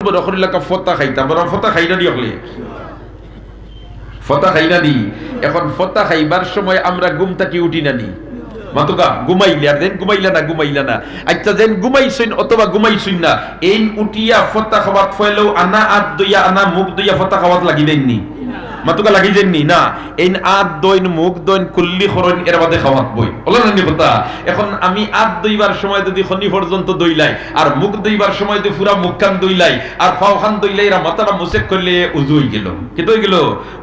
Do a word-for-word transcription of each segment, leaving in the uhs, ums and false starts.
বড় করি লাগা ফতা খাইতাম, বড় ফতা খাই না নি অকলে? ফতা খাই না নি? এখন ফতা খাইবার সময় আমরা ঘুম থাকি উঠি না নি? মাতুকা, ঘুমাইলে আর যেন ঘুমাইলা না, ঘুমাইলা না। আচ্ছা, যেন ঘুমাইছইন অথবা ঘুমাইছইন না, এইন উঠিয়া ফতা খাওয়াত ফয়লেও আনা আত ধইয়া, আনা মুখ ধইয়া ফতা খাওয়াত লাগি দেননি? মাতুকা লাগি দেননি? না। এইন আত ধইন, মুখ ধইন, কুল্লি করইন, এর বাদে খাওয়াত বই। অলা না নি কথা? এখন আমি আত ধইবার সময় যদি খনি পর্যন্ত ধইলাই, আর মুখ ধইবার সময় যদি পুরা মুখখান ধইলাই, আর পাওখান ধইলাই, এরা মাথাটা মুসেক করলে অজু অইগেল। কিতা অইগেল?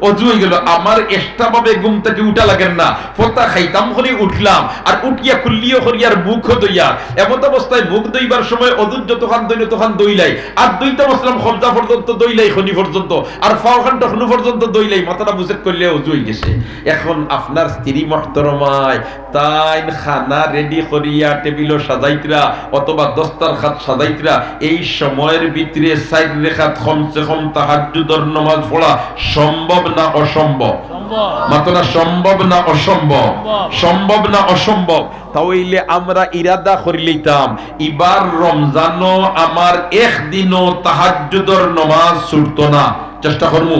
অজু অইগেল। আমার extra ভাবে ঘুম থাকি উঠা লাগের না। ফতা খাইতাম করি উঠলাম, আর উঠিয়া কুল্লিও করি আর মুখও ধইয়া। এমত অবস্থায় মুখ ধইবার সময় অজুর যতখান ধইন অতখান ধইলাই, আর ধইতাম আসলাম কবজা পর্যন্ত ধইলাই, খনি পর্যন্ত, আর পাওখান টখনু পর্যন্ত ধইলাই, মাথাটা মুসেক করলে অজু অইগেছে। এখন আপনার স্ত্রী মহতরমায় তাইন খানা ready করিয়া টেবিলো সাজাইতরা অথবা দস্তারখাত সাজাইতরা, এই সময়র ভিতরে চাইর রেখাত কমসে কম তাহাজ্জুদর নমাজ পড়া সম্ভব না অসম্ভব? সম্ভব। মাতো না, সম্ভব না অসম্ভব? সম্ভব। সম্ভব না অসম্ভব? তাইলে আমরা ইরাদা করিলিতাম, ইবার রমজানো আমার একদিনও তাহাজ্জুদর নমাজ ছুটতো না। চেষ্টা করমু।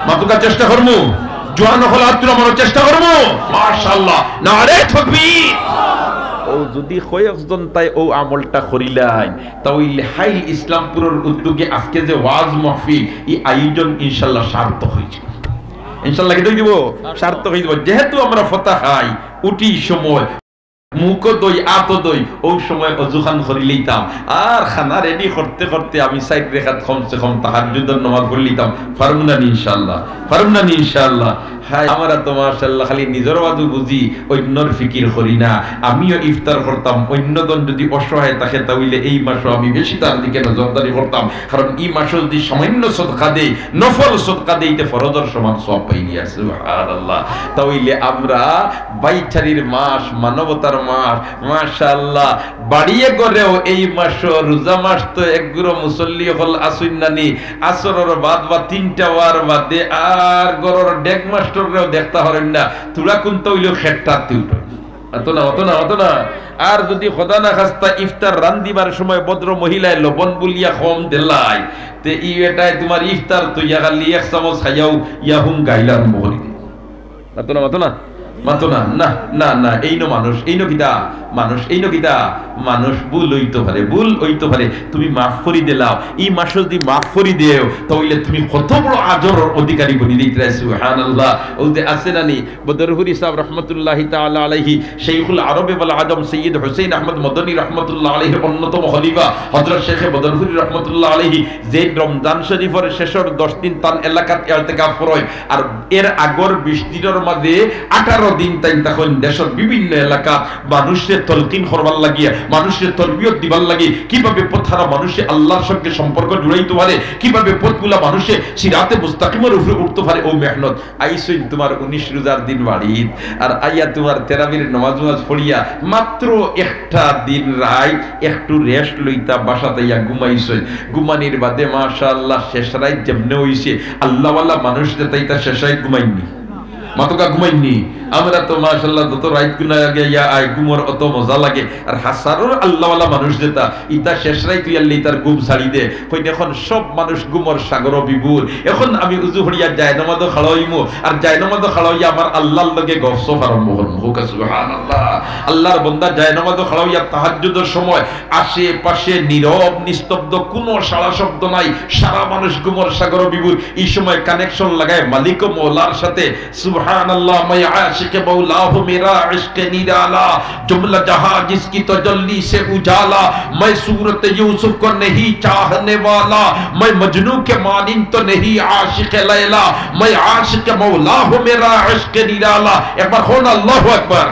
মাতুকা, চেষ্টা করমু। জোয়ান অকল আত তুলা মারো, চেষ্টা করমু। মাশাআল্লাহ। নারে তাকবীর। ও যদি কয়েকজন তাই ও আমলটা করিলাইন, তাইলে হাইল ইসলামপুরর উদ্যোগে আজকে যে ওয়াজ মাহফিল, এই আয়োজন ইনশাআল্লাহ সার্থক অইযিবো। ইনশাআল্লাহ কিতা অইযিবো? সার্থক অইযিবো। যেহেতু আমরা ফতা খাই, উঠি সময়, মুখও ধই, আতও ধই, অউ সময় অজুখান করিলিতাম। আর খানা ready করতে করতে আমি চাইর রেখাত কমসে কম তাহাজ্জুদর নমাজ পড়িলিতাম। পারমু না নি ইনশাআল্লাহ? পারমু না নি ইনশাআল্লাহ? হায়, আমরা তো মাশাআল্লাহ খালি নিজর বাজু বুঝি, অইন্যর ফিকির করি না। আমিও ইফতার করতাম, অইন্য জন যদি অসহায় থাকে, তাইলে এই মাসো আমি বেশি তার দিকে নজরদারি করতাম। কারণ ই মাসো যদি সামান্য সদকা দেই, নফল সদকা দেই, তে ফরজর সমান সওয়াব পাইলিয়ার। সুবহানাল্লাহ। তাইলে আমরা ভাইচারির মাস, মানবতার মাস, মাশাআল্লাহ। বাড়িয়ে ঘরেও এই মাসো, রোজা মাস তো এক গুরু মুসল্লি অকল আছইন না নি, আসরর বাদ বা তিনটা অওয়ার বাদে আর ঘরর ডেগ মাস্টররেও দেখতা পারইন না, থুড়া কুন্তা অইলেও খেট্টাত উঠইন। অতো না, অতো না, অতো না। আর যদি খোদা না খাস্তা ইফতার রান্দিবার সময় ভদ্র মহিলায় লবণ বুলিয়া কম দিলাই, তে ই বেটায় তুমার ইফতার থইয়া খালি এক চামচ খাইয়াউ ইয়া হুম গাইলা আরম্ভ করি দে। মাতো না, মাতো না, মাতো না, না, না, না, এইন মানুষ, এইন কিতা? মানুষ, এইন কিতা? মানুষ ভুল অইতো পারে, ভুল অইতো পারে, তুমি মাফ করি দিলাও। ই মাসো যদি মাফ করি দেও, তাইলে তুমি কত বড় আজরর অধিকারী বনি যাইতরায়, সুবহানাল্লাহ। অউ যে আছে না নি, বদরপুরি সাহেব রহমতুল্লাহি তাআলা আলাইহি, শাইখুল আরব ওয়াল আজম সৈয়দ হুসেন আহমদ মদনী রহমতুল্লাহ আলাইহির অন্যতম খলিফা হযরত শেখ বদরপুরি রহমতুল্লাহ আলাইহি যে রমজান শরীফর শেষর দশ দিন তান এলাকাত ইতিকাফ করইন, আর এর আগর বিশ দিনর মাঝে আঠারো দিন তাইন থাকইন দেশর বিভিন্ন এলাকাত মানুষরে তলকিন করবার লাগিয়া, মানুষরে তরবিয়ত দিবার লাগি, কিভাবে পথহারা মানুষে আল্লাহর সঙ্গে সম্পর্ক জুড়াইতো পারে, কিভাবে পথভুলা মানুষে সিরাতে মুস্তাকিমর উপরে উঠতো পারে, অউ মেহনত। আইছইন তুমার উনিশ রোজার দিন বাড়িত, আর আইয়া তুমার তেরাবির নমাজ নমাজ পড়িয়া মাত্র একটা দিন রাইত একটু rest লইতা বাসাত আইয়া ঘুমাইছইন। ঘুমানির বাদে মাশাআল্লাহ শেষ রাইত যেমনে অইছে, আল্লাহওয়ালা মানুষ যেতা ইতা শেষ রাইত ঘুমাইননি? মাতকা ঘুমাইননি? আমরা তো মাশাআল্লাহ যত রাইত গুনা আগে ইয়া আয় ঘুমর অত মজা লাগে। আর হাছারর আল্লাহওয়ালা মানুষ যেতা, ইতা শেষ রাইত অইয়ারলে ইতার ঘুম ছাড়ি দে। কইন, এখন সব মানুষ ঘুমর সাগরো বিভোর। এখন আমি উজু পড়িয়া জায়নামাজো খাড়া অইমু, আর জায়নামাজো খাড়া অইয়া আমার আল্লাহর লগে গফসফ আরম্ভ করমু। কউক্কা সুবহানাল্লাহ। আল্লাহর বন্দা জায়নামাজো খাড়া অইয়া তাহাজ্জুদর সময় আশেপাশে নীরব নিস্তব্ধ, কুনু সাড়া শব্দ নাই, সারা মানুষ ঘুমর সাগরো বিভোর। ই সময় connection লাগায় মালিক ও মওলার সাথে। سبحان اللہ، میں عاشق مولا ہوں، میرا عشق نرالا، جملہ جہاں جس کی تجلی سے اجالا، میں صورت یوسف کو نہیں چاہنے والا، میں مجنوں کے مانند تو نہیں عاشق لیلا، میں عاشق مولا ہوں، میرا عشق نرالا۔ একবার কউক্কা আল্লাহু আকবার।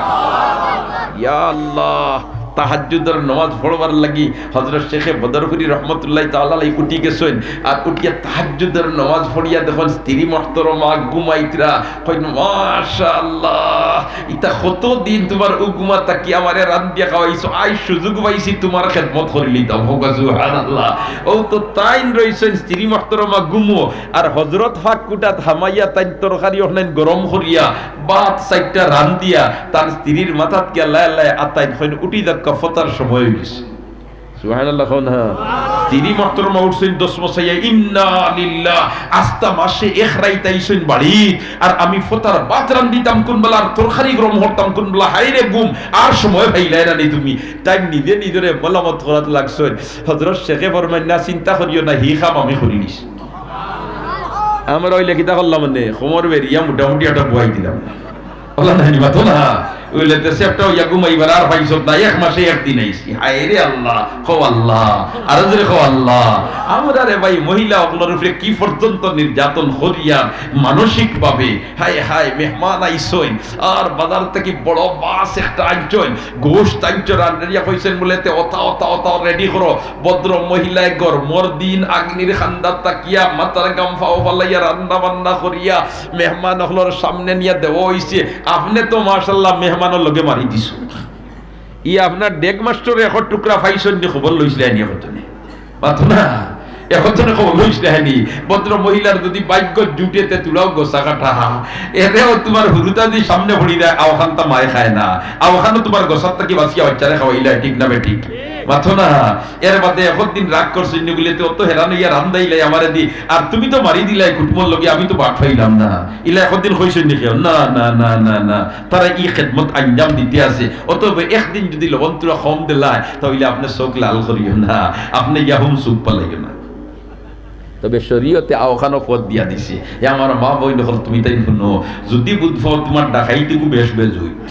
ইয়া আল্লাহ, তাহাজ্জুদর নমাজ পড়বার লাগি হযরত শেখে বদরপুরি রহমতুল্লাহি তাআলা আলাইহি উঠি গেছইন, আর উঠিয়া তাহাজ্জুদর নমাজ পড়িয়া দেখইন স্ত্রী মুহতরমা ঘুমাইতরা, কইন, মাশাআল্লাহ, ইতা কতদিন তুমার অউ ঘুমা থাকি আমারে রান্দিয়া খাওয়াইছো, আইজ সুযোগ পাইছি তুমার খেদমত করিলিতাম। কউক্কা সুবহানাল্লাহ। অউ তো তাইন রইছইন স্ত্রী মুহতরমা ঘুমো, আর হযরত পাক কুটাত হামাইয়া তাইন তরকারি অখনাইন গরম করিয়া, ভাত চাইরটা রান্দিয়া, তান স্ত্রীর মাথাত গিয়া লায় লায় আতাইন, কইন, উঠি যাউক্কা, ফতার সময় অইগেছে। সুবহানাল্লাহ কও না। তিনি মহতরমা উঠছইন দশ মশাইয়া, ইন্না লিল্লাহ, আস্তা মাসে এক রাইত আইছইন বাড়িত, আর আমি ফতার ভাত রান্ধিতাম কুন বেলা, আর তরকারি গরম করতাম কুন বেলা, হায় রে ঘুম, আর সময় পাইলায় না নি তুমি। তাইন নিজে নিজরে মলামত করাত লাগছইন। হযরত শেখে ফরমাইন, না চিন্তা করিও না, হি কাম আমি করি নিছি। আমরা অইলে কিতা করলাম নে, কোমর বেড়িয়া মোটামুটি একটা বওয়াই দিলাম। অলা নায় নি, মাতো না। অইলে তো সেপ্টা অইয়া ঘুমাইবার আর পাইছত না, এক মাসে একদিন আইছি। হায় রে আল্লাহ, কও আল্লাহ, আরো জোরে কও আল্লাহ। আমরা রে ভাই, মহিলা অকলর উপরে কি পর্যন্ত নির্যাতন করিয়ার মানসিকভাবে। হায় হায়, মেহমান আইছইন, আর বাজার থাকি বড় মাছ একটা আনছইন, গোশত আনছইন, রান্ধিয়া কইছইন বুলে, তে অতা, অতা, অতা ready করো। ভদ্র মহিলায় গরমর দিন আগ্নির কান্দাত থাকিয়া মাথার ঘাম পাও ফালাইয়া রান্না বান্না করিয়া মেহমান অকলর সামনে নিয়া দেওয়া অইছে। আপনে তো মাশাআল্লাহ মেহমানর লগে মারি দিছইন। ই আপনার ডেগ মাস্টর এখন টুকরা পাইছইন নি, খবর লইছলায় নি এখন তো নি। মাতো না, এখন তো নি খবর লইছলায় নি। ভদ্র মহিলার যদি ভাগ্য জুটে তে তুলাও গোসা কাটা। এরেও তোমার হুরুতা যদি সামনে পড়ি যায়, আওখানতা মায় খায় না। আওখানো তোমার গোসার থাকি বাঁচিয়া বাচ্চারে খাওয়াইলায়, ঠিক না বেঠিক? মাতো না। এর বাদে একদিন রাগ করছইন নি বুলে, তে অত হেরান অইয়া রান্দাইলায় আমারে দি, আর তুমি তো মারি দিলায় কুটুমর লগে, আমি তো বাদ পাইলাম না। ইলা একদিন কইছইন নি কেউ? না, না, না, না, না। তারা ই খেদমত আঞ্জাম দিতে আছে। অতএব একদিন যদি লবণ তুরা কম দিলায়, তা অইলে আপনে চোখ লাল করিও না, আপনে ইয়াহুম চুপ পালাইও না। তবে শরীয়তে আওখানো পথ দিয়া দিছে। এ আমার মা বইন অকল, তুমি তাইন হুনো, যদি বুধ পাও তোমার ডাকাইতিগু বেশ বেজুইত।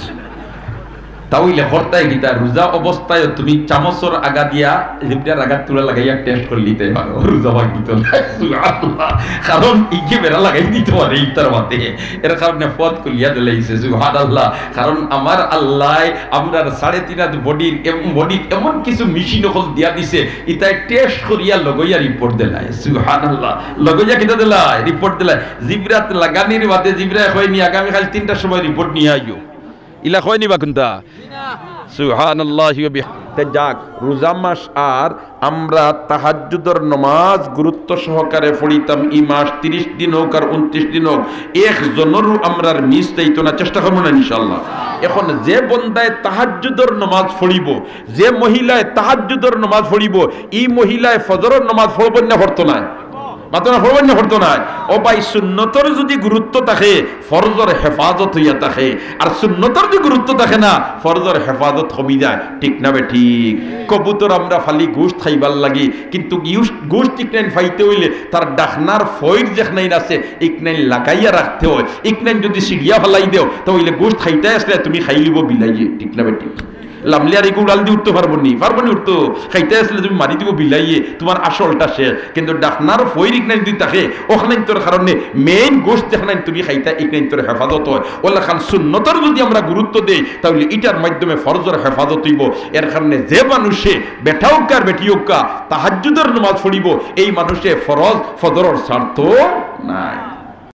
তা অইলে করতায় কিতা, রোজা অবস্থায় তুমি চামচর আগা দিয়া জিব্রার আগাত তুলা লাগাইয়া test করি নিতে পারো, রোজা ভাঙ্গিতো নায়। সুবহানাল্লাহ। কারণ ইগে বেড়া লাগাই দিতো পারে ইফতার মাঝে, এর কারণে পথ খুলিয়া দিলাইছে। সুবহানাল্লাহ। কারণ আমার আল্লায় আমরার সাড়ে তিন হাত bodyর এম-, bodyত এমন কিছু machine অকল দিয়া দিছে, ইতায় test করিয়া লগইয়া report দিলায়। সুবহানাল্লাহ। লগইয়া কিতা দিলায়? Report দিলায়। জিব্রাত লাগানির বাদে জিব্রায় কয় নি, আগামীকাল তিনটার সময় report নিয়া আইও। ইলা কয় নি বা কুনতা? সুবহানাল্লাহি ওয়া বিহামদিহি। তে যাক, রোজা মাস আর আমরা তাহাজ্জুদর নমাজ গুরুত্ব সহকারে পড়িতাম। ই মাস তিরিশ দিন অউক আর ঊনত্রিশ দিন অউক, একজনরও আমরার miss যাইতো না, চেষ্টা করমু না ইনশাআল্লাহ। এখন যে বন্দায় তাহাজ্জুদর নমাজ পড়িবো, যে মহিলায় তাহাজ্জুদর নমাজ পড়িবো, ই মহিলায় ফজরর নমাজ পড়বো না, পড়তো নায়? মাতো না, পড়বো না, পড়তো নায়? ও ভাই, সুন্নতর যদি গুরুত্ব থাকে, ফরজর হেফাজত অইয়া থাকে, আর সুন্নতর যদি গুরুত্ব থাকে না, ফরজর হেফাজত কমি যায়, ঠিক না বেঠিক? কবুতর আমরা ফালি গোশত খাইবার লাগি, কিন্তু ইউস-, গোশত ইকনাইন পাইতে অইলে তার ডাকনার ফইর যেখনাইন আছে, ইকনাইন লাগাইয়া রাখতে অয়। ইকনাইন যদি ছিড়িয়া ফালাই দেও, তা অইলে গোশত খাইতায় আছলে তুমি খাইলিবো বিলাইয়ে, ঠিক না বেঠিক? লামলিয়ার ইগু উড়াল দি উঠতো পারবো নি? পারবো নি উঠতো? খাইতায় আছলে তুমি মারি দিবো বিলাইয়ে, তোমার আসলটা শেষ। কিন্তু ডাকনার ফইর ইকনাইন যদি থাকে, অখনাইন্তর কারণে main গোশত যেখনাইন তুমি খাইতায়, ইকনাইন্তর হেফাজত অয়। অলাখান সুন্নতর যদি আমরা গুরুত্ব দেই, তা অইলে ইটার মাধ্যমে ফরজর হেফাজত অইবো। এর কারণে যে মানুষে, বেটা অউক্কা আর বেটি অউক্কা, তাহাজ্জুদর নমাজ পড়িবো, এই মানুষে ফরজ ফজরর ছাড়তো নায়।